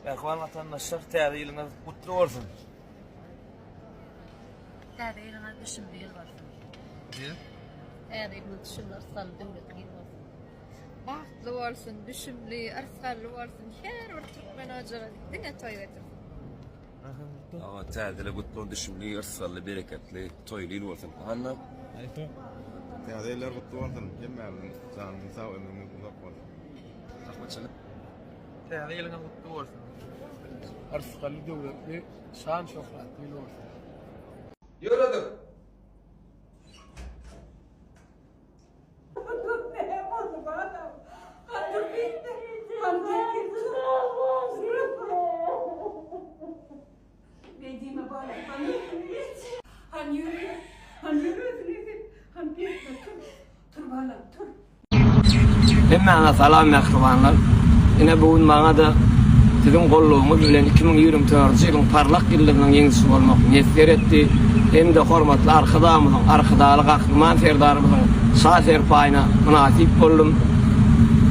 Mähriban watandaşlar, täze ýylyňyz gutly bolsun! Täze ýylyňyz düşümli ýyl bolsun! Diýip. Täze ýylyňyz düşümli, yrsgally, döwletli ýyl bolsun! Bagtly bolsun, düşümli, yrsgally bolsun, her bir türkmen ojagy diňe toý getirsin! Aga täze ýyla gutly düşümli, yrsgally, bereketli, toýly ýyl bolsun. Anna. Täze ýyllar gutly bolsun hemmämiziň janyňyz sag ömrüňiz uzak bolsun. Rahmetjan. Täze ýylyňyz gutly bolsun. Yrsgally, döwletli, şan şöhratly ýyl bolsun. Ýöredik. Hemmäňe salam mähribanlar. Ine bu gün maňa-da siziň goldawyňyz bilen 2024-nji ýylyň parlak ýyldyzynyň ýeňijisi bolmak miýesser etdi hem-de hormatly Arkadagymyzyň, Arkadagly Gahryman Serdarymyzyň Şa serpaýyna mynasyp boldum.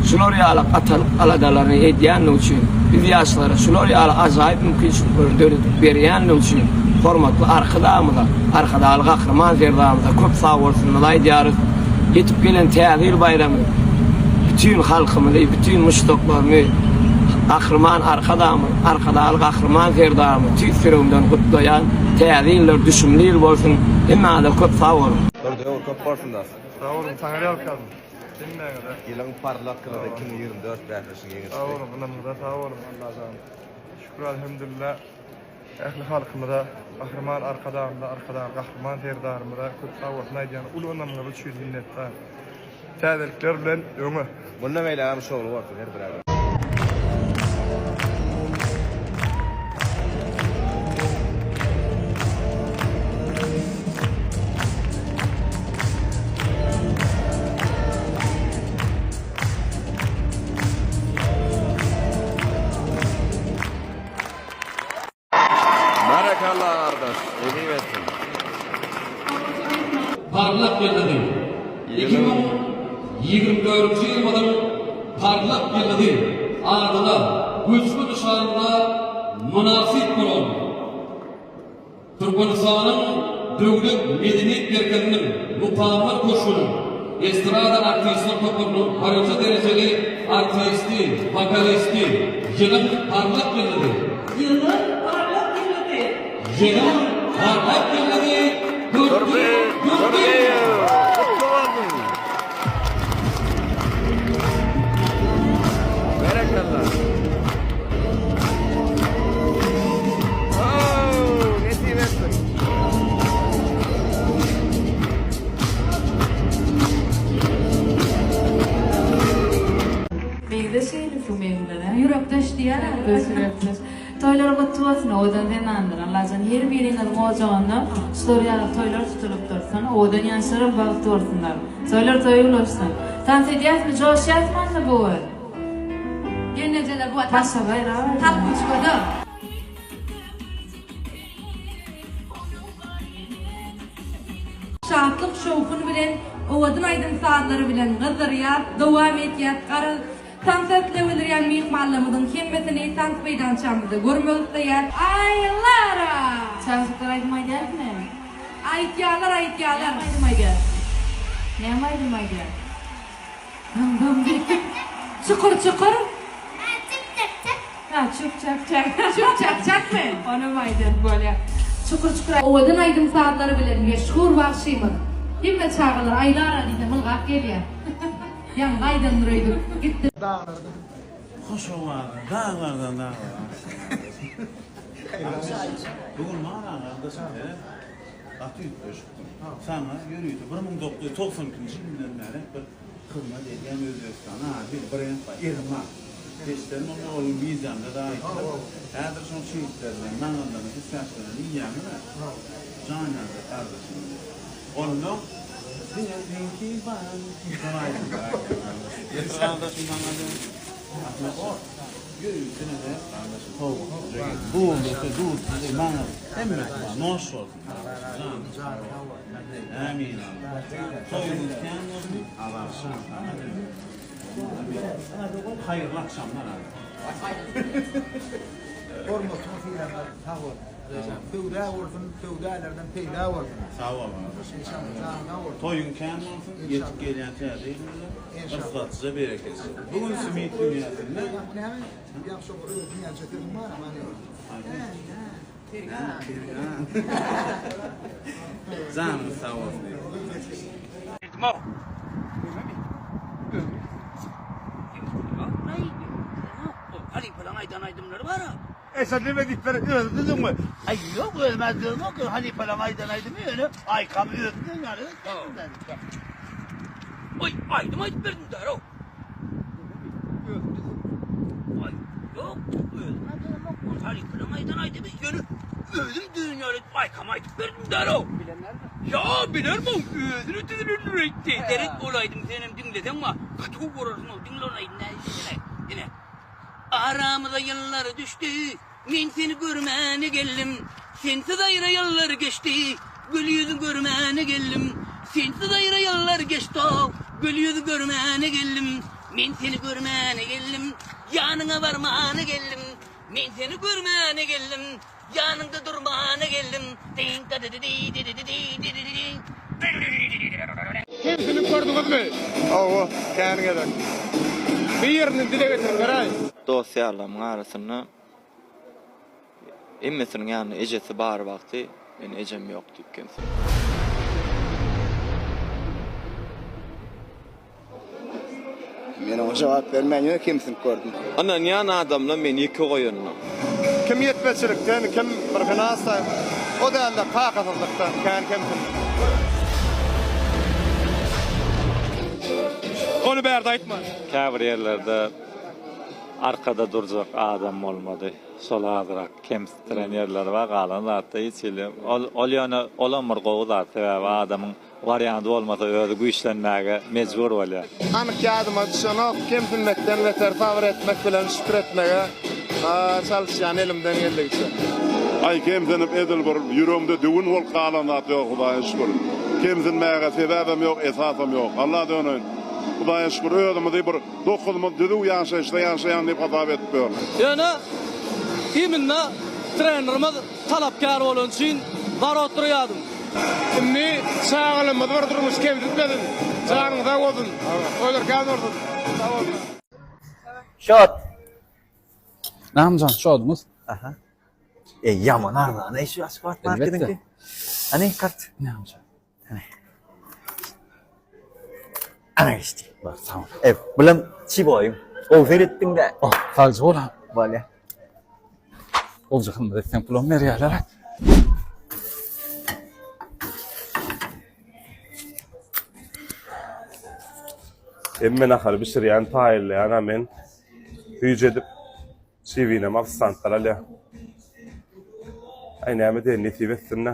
Şular ýaly atalyk aladalaryny edýänligi üçin, biz ýaşlara şular ýaly ajaýyp mümkinçilikleri döredip berýänligi üçin hormatly Arkadagymyza, Arkadagly Gahryman Serdarymyza köp sagbolsunymyzy aýdýarys. Ýetip gelen Täze ýyl baýramy bütin halkymyzy, bütin muşdaklaryny Gahryman Arkadagymyz, Arkadagly Gahryman Serdarymyz tüýs ýüregimden gutlaýan. Täze ýyllar düşümli ýyl bolsun. Hemmäňize köp sag boluň. Bir döwür köp bolsun dos. Sag boluň, Taňryýalkasyn. Hemmäňize. Ýylyň parlak ýyldyzy 2024 bäsleşigiň ýeňijisi. Sag boluň, ynamyňyza sag boluň Allajan. Şükür Alhamdulillah. Ähli halkymyza, Gahryman Arkadagymyza, Arkadagly Gahryman Serdarymyza köp sag bolsun aýdýan. Uly ynamyňyz üçin minnetdar. Täzelikler bilen öňe! Mundan beýlägem şowly bolsun her bir ädim. Barakalla gardaş, nesip etsin. Parlak ýyldyzy. 2024-nji ýylymyzyň parlak ýyldyzy adyna, göçme nyşanyna mynasyp bolan Türkmenistanyň Döwlet medeniýet merkeziniň Mukamlar köşgüniň estrada artistler toparynyň birinji derejeli artisti, wokalisti, Ýylyň parlak ýyldyzy. Ýylyň parlak ýyldyzy. Ýylyň parlak ýyldyzy Durdy Durdyýew. Gutly bolsun. Berekella. Oh, nesip etsin. Meňzeş şeýlesiň meň bilen a. Ýürekdeş diýýärler. Ýürekdeş ýürekdeş. Toýlar gutly bolsun owadan zenanlar. Allajan her biriňiziň ojagynda şular ýaly toýlar tutulyp dursun. Owadan ýaşlaram bagtly bolsunlar. Toýlar toýa ulaşsyn. Tans edýäsmi joşýasmy onda bu gün? Gelnejeler bu Başa baýra Tapguçkada. Şatlyk şowhun bilen owadan aýdym sazlary bilen gyzdyrýas dowam etýäs garaz tansa isleg bildirýän myhmanlarymyzyň hemmesini tans meýdançamyzda görmek isleýäs Aýlara! Çagajyklar aýdym aýdýarmy? Aýtýarlar aýtýarlar. Näme aýdym aýdýar? Näme aýdym aýdýar? Dum dum diýip. Çykyr çykyr. Ha çük çak çak. Çük çak çakmy? Onam aýdan bolýar. Çukur çukur. Owadan aýdym-sazlary bilen meşhur bagşymyz. Hemme çagalar Aýlara diýse mylgap gelýär. Ýaňy aýdandyr öýdüp gitdi. Daglardan. Hoş owaza daglardan daglara. Bu gün Mara gardaşym seret gaty üýtgeşik gün. Saňa ýörite 1992-nji ýyldan bäri bir Hyzmat edýän Özbegistana bir brend bar, Ermak. Eşden onda ol gün wideomda-da aýtdym. Häzir şoň çigitlerini, naňyrlaryny, pistaçkalaryny iýýäňiz-ä. Jan ýanjak gardaşym. Onda diňe meňki bar. Şony aýdymda aýdýan gardaşym. Getir gardaşym maňa de. Ýörite neme gardaşym sowgatlyja getir. Duzlusy, duzsuzy, maňyz hemmesi bar. Noş bolsun. Ämin. Toýuňyz kän bolsun. Azarşan saňa diňe. Haýyrly akşamlar. Hormatyňy sylagyňyz sag bolsun. Allajan söwda bolsun, söwdalardan peýda bolsun. Sag bol aga. Inşallah janyň sag bolsun. Toýuň kän bolsun, ýetip gelýän täze ýylyňda yrsgatlyja bereketli. Bu gün Smit dünýäsinde. Näme? Ýagşy ogul öz dünýäçe sözüň bar many. Janyňyz sag bolsun. Halypalaň aýdan aýdymlary bar-a. Eý sen neme diýip beren özüň düzdüňmi? Aý ýok özüm-ä düzemok halypalaň aýdan aýdymy ýöne aýkamy özüm düzen ýaly etdim. Oý aýdym aýdyp berdim därow. Özüň düzdüňmi? Aý ýok özüm-ä düzemok ol halypalaň aýdan aýdymy ýöne özüm düzen ýaly edip aýkamy aýdyp berdim därow. Bilenlermi? Ýa bilermi özüne düzülendir öýtdi. Seret ol aýdymy senem diňleseň wa gaty gowy görersiň diňle ol aýdymy nädip ine. Aramyza ýyllar düşdi, Men seni görmäne geldim. Sensiz aýra ýyllar geçdi, Gül ýüzüň görmäne geldim. Sensiz aýra ýyllar geçdi-ow, Gül ýüzüň görmäne geldim. Men seni görmäne geldim, Ýanyňa barmana geldim. Men seni görmäne geldim, Ýanyňda durmana geldim. Kemsinip gördüňizmi? Hawa, kän gezek. Birini dile getirip beräý. Dost-ýarlarymyň arasynda hemmesiniň ýanynda ejesi bar wagty men ejem ýok diýip kemsindim. Men oňa jogap bermän ýöne kemsinip gördüm. Ynanýan adamlar meni ýeke goýanda. Kim ýetmezçilikden, kim bir finans taýdan, o dälde kakasyzlykdan kän kemsindim. Ony bärde aýtma. Käbir ýerlerde arkada durjak adam bolmady. Şol azrak kemsitdiren ýerleri bar, galan zatda hiç hili. Ol ol ýöne olam bir gowy zat, sebäbi adamyň Warianty bolmasa özi güýçlenmäge mejbur bolýar. Anyk ýadyma düşenok, kemsinmekden beter sabyr etmek bilen şükür etmege çalyşýan elimden geldigiçe. Aý kemsinip edil bir ýüregimde düwün bolup galan zat ýok Hudaýa şükür. Kemsinmäge sebäbem ýok esasam ýok. Alla döneýin. Hudaýa şükür özümizi bir dokuzymyz düzüw ýaşaýyşda ýaşaýan diýip hasap edip ýörün. Ýöne imенно trenerimiz Talapkär bolany üçin zar oturýadym. Indi çagalarymyzy bir durmuş kemsitmesin. Janyň sag bolsun. Toýlar kän bolsun. Sag bolsun. Şot. Namjan şoduňyz. Aha. E ýaman arzan eý şu Aşgabat marketiňki. Hany kart. Namjan. Ana geçdi. Bar sag bol. E bulam çiboýum. Gowy seretdiň-dä. Oh, sagja bol ha. Bolýa. Gowja hyzmat etseň pulam berýärler. Hemme nahary bişirýän, taýynlaýan-a men. Süýjedip, çiwinem ofisantlar alýar. Aý, näme diýeýin, nesip etsin-dä.